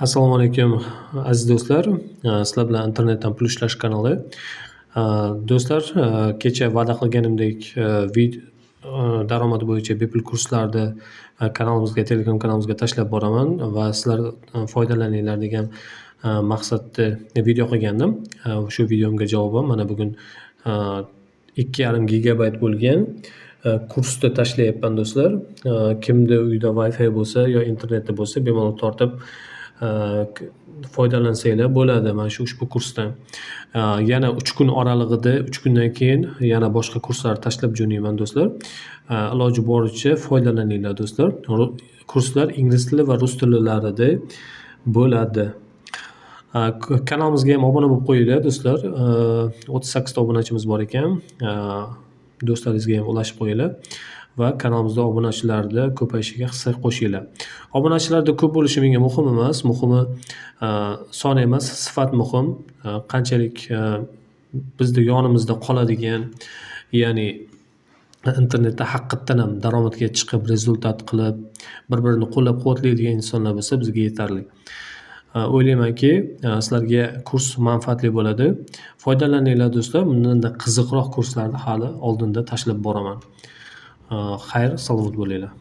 Assalomu alaykum, aziz do'stlar. Sizlar bilan internetdan pul ishlash kanali. Do'stlar, kecha va'da qilganimdek, daromad bo'yicha bepul kurslarni kanalimizga, Telegram kanalimizga tashlab boraman va sizlar foydalaninglar degan maqsadda video qilgandim. Shu videomga javoban mana bugun 2,5 gigabayt bo'lgan kursni tashlayapman, do'stlar. Kimda uyda Wi-Fi bo'lsa yo interneti bo'lsa, bemalol tortib foydalansanglar bo'ladi mana shu ushbu kursdan. Yana 3 kun oralig'ida, 3 kundan keyin yana boshqa kurslarni tashlab jo'nayman, do'stlar. Iloji boricha foydalaninglar, do'stlar. Kurslar ingliz tili va rus tillarida bo'ladi. Kanalimizga ham obuna bo'lib qo'yinglar, do'stlar. 38 ta obunachimiz bor ekan. Do'stlaringizga ham ulashib qo'yinglar va kanalimizda obunachilarni ko'payishiga hissa qo'shinglar. Obunachilarda ko'p bo'lishi menga muhim emas. Muhimi son emas, sifat muhim. Qanchalik bizni yonimizda qoladigan, ya'ni internetda haqiqatdan ham daromadga chiqib, результат qilib, bir-birini qo'llab-quvvatlaydigan insonlar bo'lsa, bizga yetarli. O'ylaymanki, sizlarga kurs manfaatli bo'ladi. Foydalaninglar, do'stlar. Bundanda qiziqroq kurslarni hali oldinda tashlab boraman. Xayr, salomat bo'linglar.